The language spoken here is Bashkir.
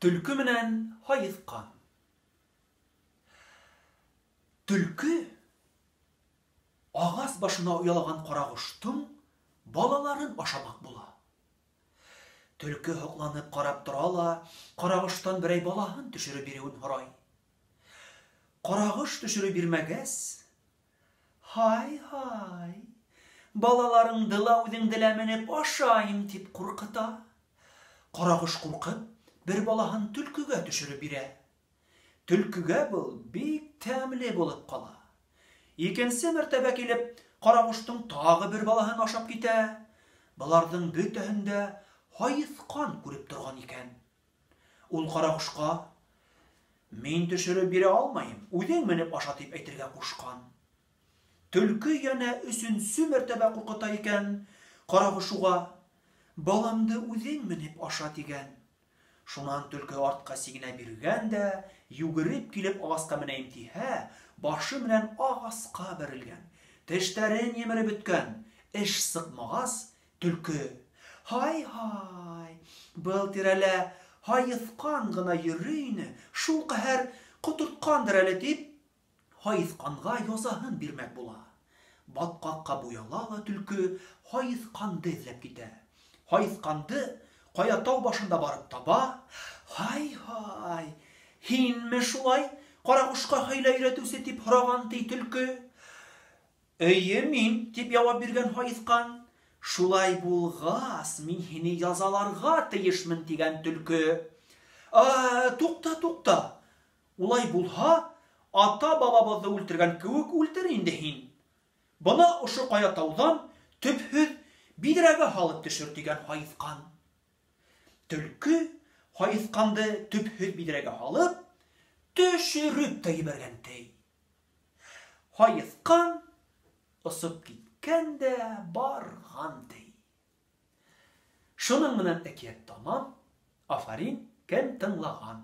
Төлкө менән һайыҫҡан. Төлкө ағас башына оялаған ҡарағоштоң балаларын ашамаҡ була. Төлкө һоҡланып ҡарап тора ла, ҡарағоштан берәй балаһын төшөрөп биреүен һорай. Ҡарағош төшөрөп бирмәгәс, һай-һай, балаларыңды ла үҙеңде лә менеп ашайым, тип ҡурҡыта. Ҡарағош ҡурҡып, бер балаһын төлкөгә төшөрөп бирә. Төлкөгә был бик тәмле булып ҡала. Икенсе мәртәбә килеп, ҡарағоштоң тағы бер балаһын ашап китә. Быларҙың бөтәһен дә һайыҫҡан күреп торған икән. Ул ҡарағошҡа, Мин төшөрөп бирә алмайым, үҙең менеп аша, тип әйтергә ҡушҡан. Төлкө йәнә өсөнсө мәртәбә ҡурҡыта икән, ҡарағош уға, Баламды үҙең менеп аша, тигән. Шунан төлкө артҡа сигенә биргән дә, йүгереп килеп ағасҡа менәйем тиһә, башы менән ағасҡа бәрелгән, тештәрен емереп бөткән. Эш сыҡмағас, төлкө, Һай-һай, был тирәлә һайыҫҡан ғына йөрөй ине, шул ҡәһәр ҡотортҡандыр әле, тип, һайыҫҡанға язаһын бирмәк була. Батҡаҡҡа буяла ла төлкө һайыҫҡанды эҙләп китә. Һайыҫҡанды ҡая тау башында барып таба. Һай-һай, һинме шулай ҡарағошҡа хәйлә өйрәтеүсе, тип һораған ти төлкө. Эйе, мин, тип яуап биргән һайыҫҡан. Шулай булғас, мин һине язаларға тейешмен, тигән төлкө. Ә, туҡта, туҡта. Улай булһа, ата-бабабыҙҙы үлтергән кеүек үлтер инде һин. Бына ошо ҡая тауҙан төпһөҙ биҙрәгә һалып төшөр, тигән һайыҫҡан. Төлкө һайыҫҡанды төпһөҙ биҙрәгә һалып, төшөрөп тә ебәргән ти. Һайыҫҡан осоп киткән дә барған ти. Шуның менән әкиәт тамам. Афарин, кем тыңлаған.